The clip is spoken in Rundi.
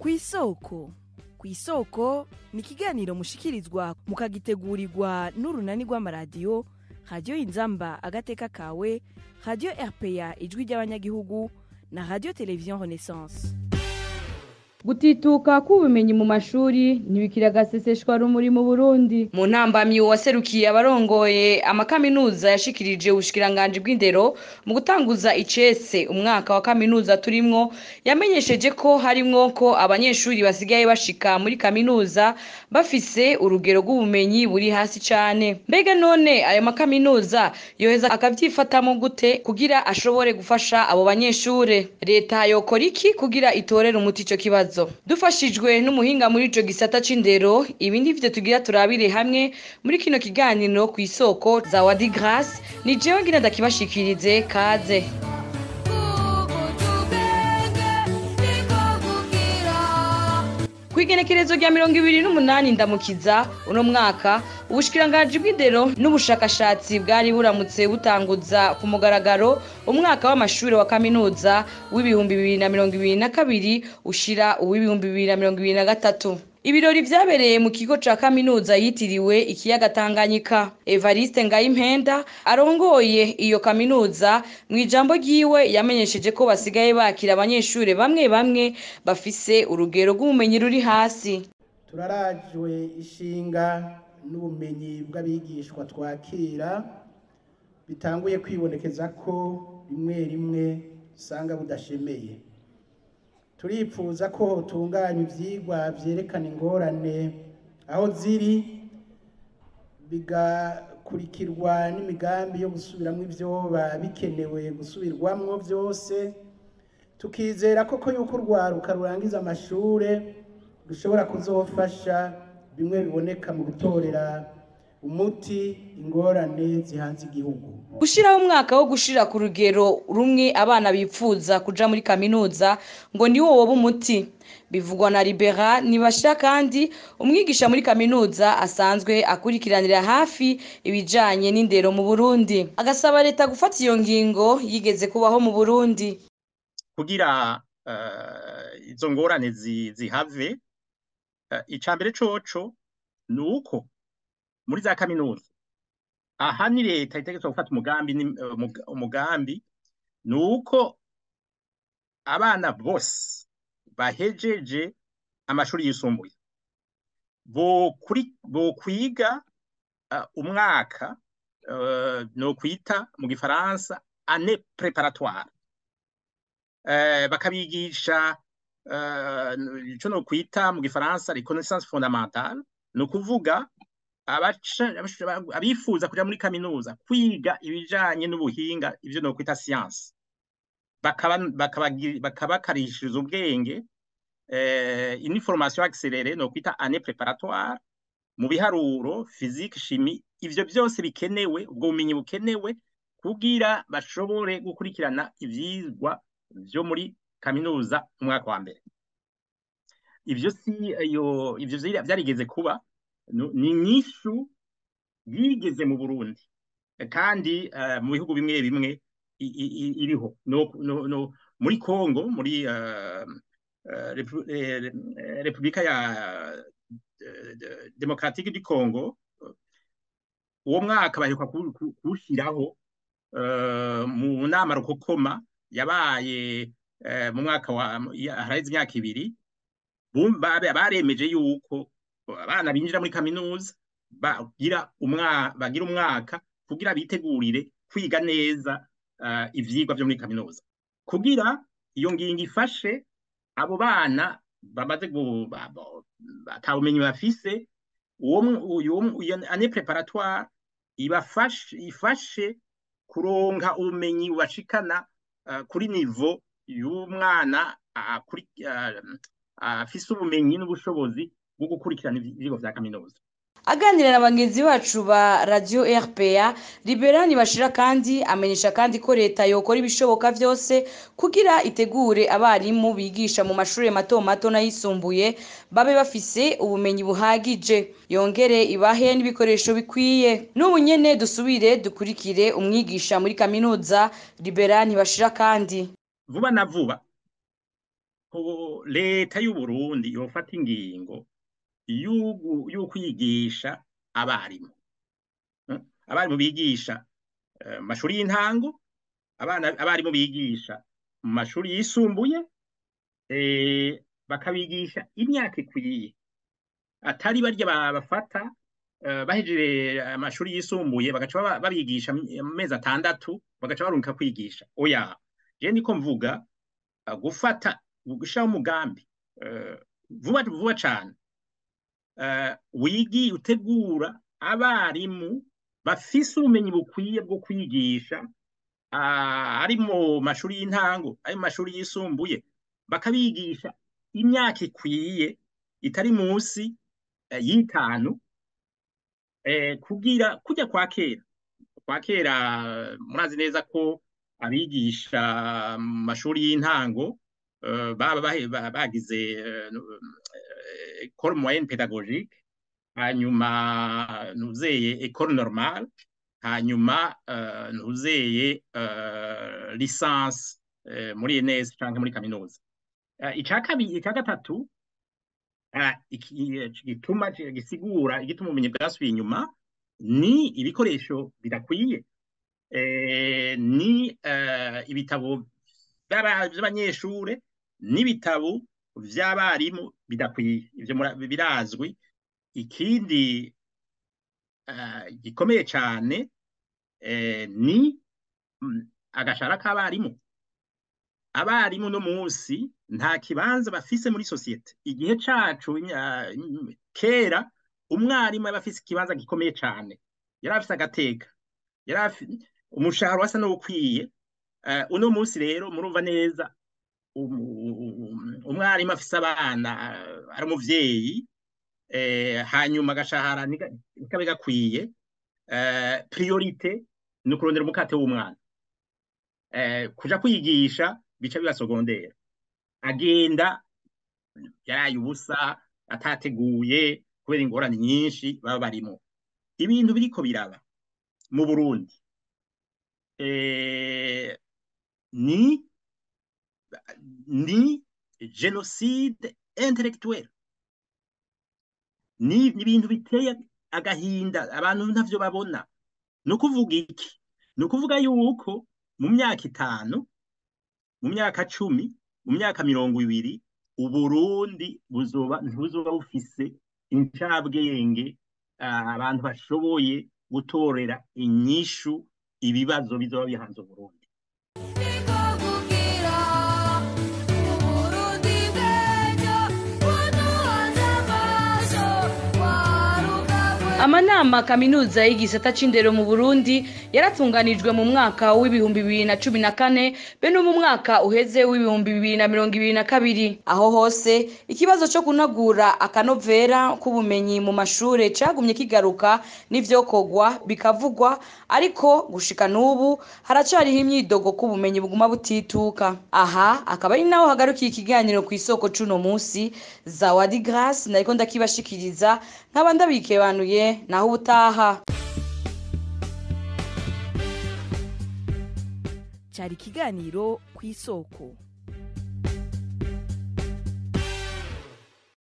Kw'isoko, kw'isoko ni ikiganiro mushikirizwa mukagitegurirwa n'urunani rw'amaradiyo Radiyo Inzamba Agateka Kawe, Radiyo RPA Ijwi ry'Abanyagihugu na Radiyo Televiziyo Renaissance. Gutituka k'ubumenyi mu mashuri ntibikiri agaseseshwa rumuri mu Burundi. Mu ntambamyi waserukiye abarongoye amakaminuza yashikirije ubushikiranganji bw'indero mu gutanguza icese umwaka wa kaminuza turimwo, yamenyesheje ko harimwo ko abanyeshuri basigaye bashika muri kaminuza bafise urugero rw'ubumenyi buri hasi cane. Mbega none ayo makaminuza yoheza akavyifatamo gute kugira ashobore gufasha abo banyeshure? Leta yokora iki kugira itorere umuti ico kibazo? Dufashijwe n'umuhinga muri ico gisata c'indero, ibi nivyo tugira turabire hamwe muri kino kiganiro Kw'isoko. Zawadi Grace ni jewe ngira ndakibashikirize. Kaze. Kw'igenekerezo rya 28 Ndamukiza uno mwaka, ubushikiranganji bw'indero n'ubushakashatsi bwari buramutse butanguza ku mugaragaro umwaka w'amashuri wa kaminuza w'2022 ushira uw'2023. Ibirori vyabereye mu kigo ca kaminuza yitiriwe ikiyaga Tanganyika. Evariste Ngayimpenda arongoye iyo kaminuza, mu ijambo ryiwe yamenyesheje ko basigaye bakira abanyeshure bamwe bamwe bafise urugero rw'ubumenyi ruri hasi. Turarajwe ishinga n'ubumenyi bw'abigishwa twakira, bitanguye kwibonekeza ko rimwe rimwe usanga budashemeye. Turipfuza ko hotunganywa ivyigwa vyerekana ingorane aho ziri, bigakurikirwa n'imigambi yo gusubiramwo ivyoba bikenewe gusubirwamwo vyose, tukizera koko yuko urwaruka rurangiza amashure rushobora kuzofasha bimwe biboneka mu gutorera umuti ingorane zihanze igihugu. Gushiraho umwaka wo gushira ku rugero rumwe abana bipfuza kuja muri kaminuza ngo niwo woba umuti, bivugwa na Libera Nibashira, kandi umwigisha muri kaminuza asanzwe akurikiranira hafi ibijanye n'indero mu Burundi, agasaba leta gufata iyo ngingo yigeze kubaho mu Burundi. Kugira izo ngorane zihave, icambere coco nuko muri za kaminuza aha ni leta itegerezwa gufata umugambi. Umugambi nuko abana bose bahejeje amashuri yisumbuye bokwiga umwaka no kwita mu gifaransa année préparatoire, bakabigisha ico no kwita mu gifaransa les connaissances fondamentales, ni ukuvuga abifuza kuja muri kaminuza kwiga ibijanye n'ubuhinga, ivyo no kwita science, bakabakarishiriza ubwenge, une formation accélérée no kwita année préparatoire mu biharuro, physique, chimie, ivyo byose bikenewe, ubwo bumenyi bukenewe kugira bashobore gukurikirana ivyigwa vyo muri kaminuza umwaka wa mbere. Ivyo si iyo, ivyo vyarigeze kuba, ni inyishu yigeze mu Burundi, kandi mu bihugu bimwe bimwe iriho. No muri Congo, muri Repubulika ya Démocratique du Congo, uwo mwaka baheruka kuwushyiraho mu nama rukokoma yabaye mu mwaka wa haraheze imyaka 2, baremeje yuko abana binjira muri kaminuza bagira umwaka kugira bitegurire kwiga neza ivyigwa vyo muri kaminuza, kugira iyo ngingo ifashe abo bana bamaze ata bumenyi bafise. Uwo iyo année préparatoire ibafashe, ifashe kuronka ubumenyi bubashikana kuri niveau y'umwana afise ubumenyi n'ubushobozi bwo gukurikirana ivyigwa vya kaminuza. Aganira na bagenzi bacu ba Radio RPA, Libera Nibashira kandi amenyesha kandi ko leta yokora ibishoboka vyose kugira itegure abarimu bigisha mu mashuri mato mato n'ayisumbuye babe bafise ubumenyi buhagije, yongere ibahe n'ibikoresho bikwiye. N'ubu nyene dusubire dukurikire umwigisha muri kaminuza Libera Nibashira kandi. Vuba na vuba Ko leta y'u Burundi yofata ingingo yo kwigisha abarimu. Abarimu bigisha mu mashuri y'intango, abarimu bigisha mu mashuri yisumbuye, bakabigisha imyaka ikwiye, atari barya babafata bahejeje amashuri yisumbuye bagaca babigisha amezi 6 bagaca barunka kwigisha. Oya, je niko mvuga gufata gushiraho umugambi vuba vuba cane, wigi utegura abarimu bafise ubumenyi bukwiye bwo kwigisha, ari mu mashuri y'intango, ari mu mashuri yisumbuye, bakabigisha imyaka ikwiye itari munsi y'itanu, kugira kujya kwa kera. Kwa kera murazi neza ko abigisha mu mashuri y'intango baba bagize école moyenne pédagogique, hanyuma nuzeye école normale, hanyuma nuzeye licence muri ENS canke muri kaminuza. Ica kabiri, ica gatatu, igituma gisigura igituma ubumenyi bwasubiye inyuma ni ibikoresho bidakwiye, ni ibitabo by'abanyeshure n'ibitabo vy'abarimu bidakwiye, ivyo birazwi. Ikindi gikomeye cane ni agashara k'abarimu. Abarimu no munsi nta kibanza bafise muri societe. Igihe cacu kera umwarimu yaba afise ikibanza gikomeye cane, yari afise agateka, yari umushahara wasa n'ukwiye. Uno munsi rero murumva neza umwarimu afise abana, ari umuvyeyi, hanyuma agashahara ntikabe gakwiye. Priorite ni ukurondera umukate w'umwana, kuja kwigisha bica biba secondaire, agenda yaraye ubusa atateguye kubera ingorane nyinshi baba barimo. Ibintu biriko biraba mu Burundi ni génocide intellectuel, ni ibintu biteye agahinda, abantu ntavyo babona. Ni ukuvuga iki? Ni ukuvuga yuko mu myaka 5, mu myaka 10, mu myaka 20, Uburundi ntibuzoba bufise incabwenge, abantu bashoboye gutorera inyishu ibibazo bizoba bihanze Uburundi. Amanama kaminuza y'igisata c'indero mu Burundi yaratunganijwe mu mwaka w'2014 be no mu mwaka uheze w'2022. Aho hose ikibazo co kunagura akanovera k'ubumenyi mu mashure cagumye kigaruka n'ivyokogwa bikavugwa, ariko gushika n'ubu haracariho imyidogo k'ubumenyi buguma butituka. Aha akaba ari naho hagarukiye ikiganiro ku isoko c'uno munsi. Zawadi Grace nariko ndakibashikiriza, nkaba ndabikebanuye naho ubutaha. Cyari ikiganiro ku isoko.